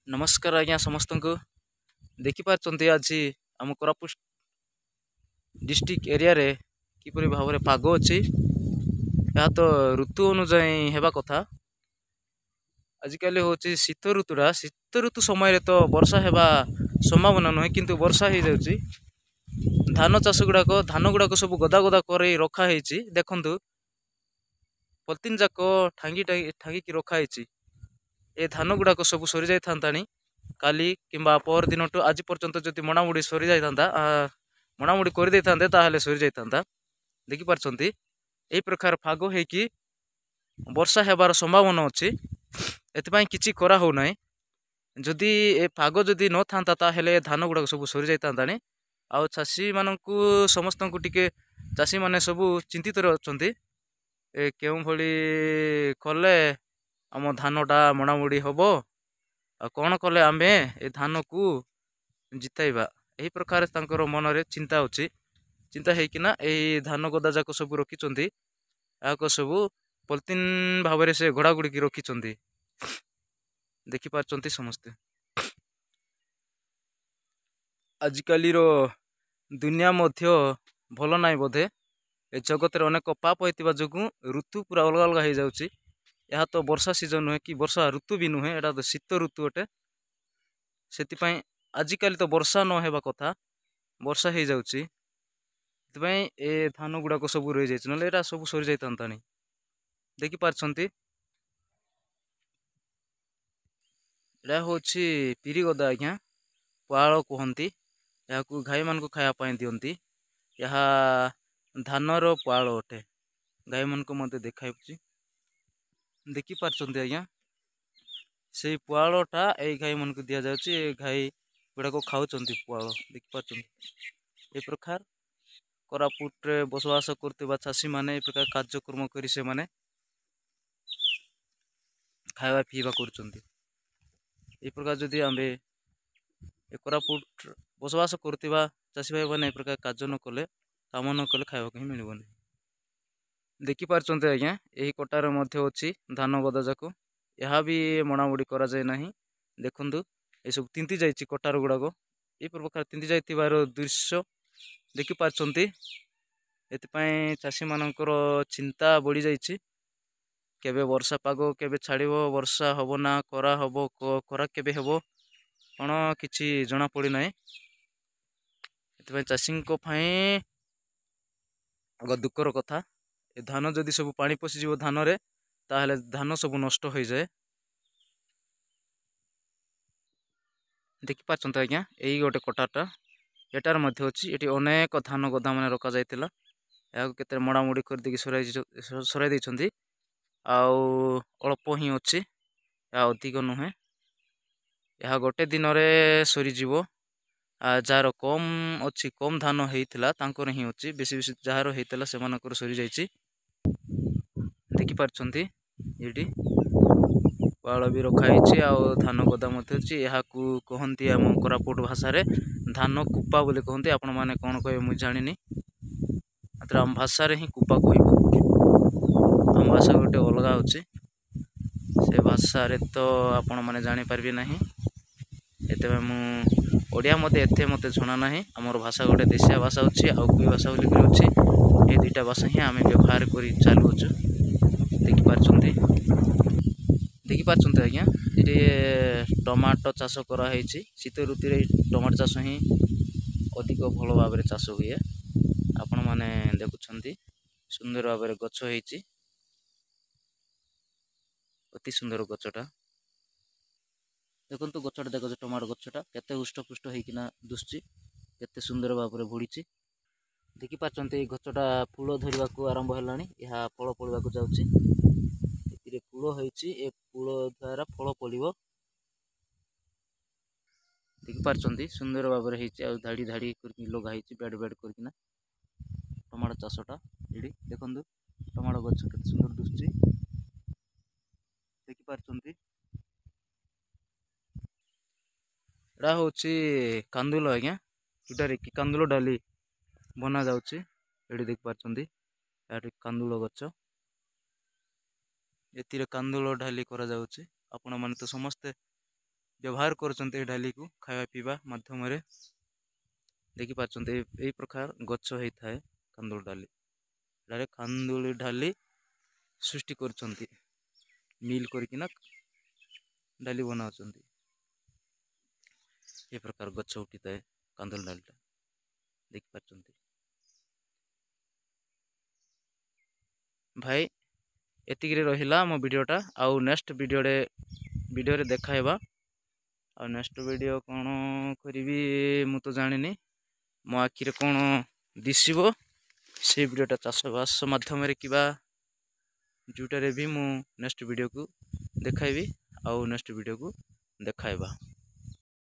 ନମସ୍କାର ଆଜ୍ଞା ସମସ୍ତଙ୍କୁ। ଦେଖିପାରୁଛନ୍ତି, ଆଜି ଆମ କୋରାପୁଟ ଡିଷ୍ଟ୍ରିକ୍ଟ ଏରିଆରେ କିପରି ଭାବରେ ପାଗ ଅଛି। ଏହା ତ ଋତୁ ଅନୁଯାୟୀ ହେବା କଥା। ଆଜିକାଲି ହେଉଛି ଶୀତ ଋତୁଟା। ଶୀତ ଋତୁ ସମୟରେ ତ ବର୍ଷା ହେବା ସମ୍ଭାବନା ନୁହେଁ, କିନ୍ତୁ ବର୍ଷା ହେଇଯାଉଛି। ଧାନ ଚାଷ ଗୁଡ଼ାକ, ଧାନ ଗୁଡ଼ାକ ସବୁ ଗଦା ଗଦା କରି ରଖା ହେଇଛି। ଦେଖନ୍ତୁ, ପଲିଥିନ୍ ଯାକ ଠାଙ୍ଗି ଠାଙ୍ଗିକି ରଖା ହେଇଛି। ଏ ଧାନ ଗୁଡ଼ାକ ସବୁ ସରିଯାଇଥାନ୍ତାଣି କାଲି କିମ୍ବା ପହର ଦିନଠୁ। ଆଜି ପର୍ଯ୍ୟନ୍ତ ଯଦି ମଣାମୁଡ଼ି ସରିଯାଇଥାନ୍ତା, ମଣାମୁଡ଼ି କରିଦେଇଥାନ୍ତେ, ତାହେଲେ ସରିଯାଇଥାନ୍ତା। ଦେଖିପାରୁଛନ୍ତି, ଏଇ ପ୍ରକାର ପାଗ ହେଇକି ବର୍ଷା ହେବାର ସମ୍ଭାବନା ଅଛି। ଏଥିପାଇଁ କିଛି କରାହେଉନାହିଁ। ଯଦି ଏ ପାଗ ଯଦି ନଥାନ୍ତା, ତାହେଲେ ଧାନ ଗୁଡ଼ାକ ସବୁ ସରିଯାଇଥାନ୍ତାଣି। ଆଉ ଚାଷୀମାନଙ୍କୁ ସମସ୍ତଙ୍କୁ ଟିକେ, ଚାଷୀମାନେ ସବୁ ଚିନ୍ତିତରେ ଅଛନ୍ତି, ଏ କେଉଁଭଳି କଲେ ଆମ ଧାନଟା ମଣାମୁଡ଼ି ହେବ ଆଉ କ'ଣ କଲେ ଆମେ ଏ ଧାନକୁ ଜିତାଇବା। ଏହି ପ୍ରକାର ତାଙ୍କର ମନରେ ଚିନ୍ତା ଅଛି। ଚିନ୍ତା ହେଇକିନା ଏଇ ଧାନ ଗଦା ଯାକ ସବୁ ରଖିଛନ୍ତି। ଏହାକୁ ସବୁ ପଲିଥିନ୍ ଭାବରେ ସେ ଘୋଡ଼ା ଗୁଡ଼ିକି ରଖିଛନ୍ତି। ଦେଖିପାରୁଛନ୍ତି ସମସ୍ତେ। ଆଜିକାଲିର ଦୁନିଆ ମଧ୍ୟ ଭଲ ନାହିଁ ବୋଧେ। ଏ ଜଗତରେ ଅନେକ ପାପ ହେଇଥିବା ଯୋଗୁଁ ଋତୁ ପୁରା ଅଲଗା ଅଲଗା ହେଇଯାଉଛି। ଏହା ତ ବର୍ଷା ସିଜନ୍ ନୁହେଁ କି ବର୍ଷା ଋତୁ ବି ନୁହେଁ, ଏଇଟା ତ ଶୀତ ଋତୁ ଅଟେ। ସେଥିପାଇଁ ଆଜିକାଲି ତ ବର୍ଷା ନ ହେବା କଥା, ବର୍ଷା ହେଇଯାଉଛି। ସେଥିପାଇଁ ଏ ଧାନ ଗୁଡ଼ାକ ସବୁ ରହିଯାଇଛି, ନହେଲେ ଏଇଟା ସବୁ ସରିଯାଇଥାନ୍ତାଣି। ଦେଖିପାରୁଛନ୍ତି, ଏଇଟା ହେଉଛି ପିରିଗଦା ଆଜ୍ଞା, ପାଳ କୁହନ୍ତି ଏହାକୁ। ଗାଈମାନଙ୍କୁ ଖାଇବା ପାଇଁ ଦିଅନ୍ତି। ଏହା ଧାନର ପାଳ ଅଟେ। ଗାଈମାନଙ୍କୁ ମଧ୍ୟ ଦେଖାଉଛି। ଦେଖିପାରୁଛନ୍ତି ଆଜ୍ଞା, ସେଇ ପୁଆଳଟା ଏଇ ଗାଈମାନଙ୍କୁ ଦିଆଯାଉଛି। ଏ ଗାଈ ଗୁଡ଼ାକ ଖାଉଛନ୍ତି ପୁଆଳ। ଦେଖିପାରୁଛନ୍ତି, ଏ ପ୍ରକାର କୋରାପୁଟରେ ବସବାସ କରୁଥିବା ଚାଷୀମାନେ ଏ ପ୍ରକାର କାର୍ଯ୍ୟକ୍ରମ କରି ସେମାନେ ଖାଇବା ପିଇବା କରୁଛନ୍ତି। ଏ ପ୍ରକାର ଯଦି ଆମ୍ଭେ ଏ କୋରାପୁଟ ବସବାସ କରୁଥିବା ଚାଷୀ ଭାଇମାନେ ଏ ପ୍ରକାର କାର୍ଯ୍ୟ ନ କଲେ, କାମ ନ କଲେ, ଖାଇବାକୁ ହିଁ ମିଳିବନି। ଦେଖିପାରୁଛନ୍ତି ଆଜ୍ଞା, ଏହି କଟାରେ ମଧ୍ୟ ଅଛି ଧାନ ଗଦା ଯାକ। ଏହା ବି ମଣାମୁଡ଼ି କରାଯାଏ ନାହିଁ। ଦେଖନ୍ତୁ, ଏସବୁ ତିନ୍ତି ଯାଇଛି କଟାର ଗୁଡ଼ାକ। ଏହି ପ୍ରକାର ତିନ୍ତି ଯାଇଥିବାର ଦୃଶ୍ୟ ଦେଖିପାରୁଛନ୍ତି। ଏଥିପାଇଁ ଚାଷୀମାନଙ୍କର ଚିନ୍ତା ବଢ଼ିଯାଇଛି। କେବେ ବର୍ଷା ପାଗ କେବେ ଛାଡ଼ିବ, ବର୍ଷା ହେବ ନା ଖରା ହେବ, ଖରା କେବେ ହେବ, କ'ଣ କିଛି ଜଣାପଡ଼ିନାହିଁ। ଏଥିପାଇଁ ଚାଷୀଙ୍କ ପାଇଁ ଦୁଃଖର କଥା। ଏ ଧାନ ଯଦି ସବୁ ପାଣି ପଶିଯିବ ଧାନରେ, ତାହେଲେ ଧାନ ସବୁ ନଷ୍ଟ ହୋଇଯାଏ। ଦେଖିପାରୁଛନ୍ତି ଆଜ୍ଞା, ଏଇ ଗୋଟେ କଟାଟା ଏଟାରେ ମଧ୍ୟ ଅଛି। ଏଠି ଅନେକ ଧାନ ଗଦା ମାନେ ରଖାଯାଇଥିଲା। ଏହାକୁ କେତେ ମଡ଼ାମୁଡ଼ି କରିଦେଇକି ସରାଇ ଦେଇଛନ୍ତି, ଆଉ ଅଳ୍ପ ହିଁ ଅଛି, ଏହା ଅଧିକ ନୁହେଁ। ଏହା ଗୋଟେ ଦିନରେ ସରିଯିବ। ଯାହାର କମ୍ ଅଛି, କମ୍ ଧାନ ହେଇଥିଲା ତାଙ୍କର ହିଁ ଅଛି। ବେଶୀ ବେଶୀ ଯାହାର ହେଇଥିଲା ସେମାନଙ୍କର ସରିଯାଇଛି। ଦେଖିପାରୁଛନ୍ତି, ଏଇଠି ପାଳ ବି ରଖାହେଇଛି ଆଉ ଧାନ ଗଦା ମଧ୍ୟ ଅଛି। ଏହାକୁ କହନ୍ତି ଆମ କୋରାପୁଟ ଭାଷାରେ ଧାନ କୁପା ବୋଲି କହନ୍ତି। ଆପଣମାନେ କ'ଣ କହିବେ ମୁଁ ଜାଣିନି, ମାତ୍ର ଆମ ଭାଷାରେ ହିଁ କୁପା କହିବୁ। ଆମ ଭାଷା ଗୋଟେ ଅଲଗା ଅଛି, ସେ ଭାଷାରେ ତ ଆପଣମାନେ ଜାଣିପାରିବେ ନାହିଁ। ଏଥିପାଇଁ ମୁଁ ଓଡ଼ିଆ ମୋତେ ଏତେ ମୋତେ ଜଣା ନାହିଁ। ଆମର ଭାଷା ଗୋଟେ ଦେଶିଆ ଭାଷା ଅଛି ଆଉ କୁଇ ଭାଷା ବୋଲିକରି ଅଛି। ଏ ଦୁଇଟା ଭାଷା ହିଁ ଆମେ ବ୍ୟବହାର କରି ଚାଲୁଅଛୁ। ଦେଖିପାରୁଛନ୍ତି, ଦେଖିପାରୁଛନ୍ତି ଆଜ୍ଞା, ଏଠି ଟମାଟୋ ଚାଷ କରାହେଇଛି। ଶୀତ ଋତୁରେ ଟମାଟୋ ଚାଷ ହିଁ ଅଧିକ ଭଲ ଭାବରେ ଚାଷ ହୁଏ। ଆପଣମାନେ ଦେଖୁଛନ୍ତି, ସୁନ୍ଦର ଭାବରେ ଗଛ ହେଇଛି, ଅତି ସୁନ୍ଦର ଗଛଟା। ଦେଖନ୍ତୁ ଗଛଟା, ଦେଖନ୍ତୁ ଟମାଟୋ ଗଛଟା କେତେ ହୃଷ୍ଟପୃଷ୍ଟ ହେଇକିନା ଦୁଶୁଛି, କେତେ ସୁନ୍ଦର ଭାବରେ ବଢ଼ିଛି। ଦେଖିପାରୁଛନ୍ତି, ଏଇ ଗଛଟା ଫୁଲ ଧରିବାକୁ ଆରମ୍ଭ ହେଲାଣି। ଏହା ଫଳ ଫଳିବାକୁ ଯାଉଛି। ଏଥିରେ ଫୁଲ ହେଇଛି, ଏ ଫୁଲ ଦ୍ୱାରା ଫଳ ଫଳିବ। ଦେଖିପାରୁଛନ୍ତି, ସୁନ୍ଦର ଭାବରେ ହେଇଛି ଆଉ ଧାଡ଼ି ଧାଡ଼ି କରିକି ଲଗା ହେଇଛି, ବେଡ଼ ବେଡ଼ କରିକିନା ଟମାଟୋ ଚାଷଟା। ଏଠି ଦେଖନ୍ତୁ, ଟମାଟୋ ଗଛ କେତେ ସୁନ୍ଦର ଦୁଶୁଛି। ଦେଖିପାରୁଛନ୍ତି, ଏଇଟା ହେଉଛି କାନ୍ଦୁଲ ଆଜ୍ଞା, ଯେଉଁଟାରେ କି କାନ୍ଦୁଲ ଡାଲି ବନାଯାଉଛି। ଏଠି ଦେଖିପାରୁଛନ୍ତି, ଏଠି କାନ୍ଦୁଳ ଗଛ, ଏଥିରେ କାନ୍ଦୁଳ ଢାଲି କରାଯାଉଛି। ଆପଣମାନେ ତ ସମସ୍ତେ ବ୍ୟବହାର କରୁଛନ୍ତି ଏହି ଡାଲିକୁ ଖାଇବା ପିଇବା ମାଧ୍ୟମରେ। ଦେଖିପାରୁଛନ୍ତି, ଏଇ ପ୍ରକାର ଗଛ ହେଇଥାଏ କାନ୍ଦୁଳ ଡାଲି। ଏଠାରେ କାନ୍ଦୁଳି ଡାଲି ସୃଷ୍ଟି କରୁଛନ୍ତି, ମିଲ୍ କରିକିନା ଡାଲି ବନାଉଛନ୍ତି। ଏ ପ୍ରକାର ଗଛ ଉଠିଥାଏ କାନ୍ଦୁଳ ଡାଲିଟା, ଦେଖିପାରୁଛନ୍ତି ଭାଇ। ଏତିକିରେ ରହିଲା ମୋ ଭିଡ଼ିଓଟା, ଆଉ ନେକ୍ସଟ ଭିଡ଼ିଓରେ ଦେଖା ହେବା। ଆଉ ନେକ୍ସଟ ଭିଡ଼ିଓ କ'ଣ କରିବି ମୁଁ ତ ଜାଣିନି। ମୋ ଆଖିରେ କ'ଣ ଦିଶିବ ସେଇ ଭିଡ଼ିଓଟା, ଚାଷବାସ ମାଧ୍ୟମରେ କିମ୍ବା ଯେଉଁଟାରେ ବି ମୁଁ ନେକ୍ସଟ ଭିଡ଼ିଓକୁ ଦେଖାଇବି। ଆଉ ନେକ୍ସଟ ଭିଡ଼ିଓକୁ ଦେଖାଇବା।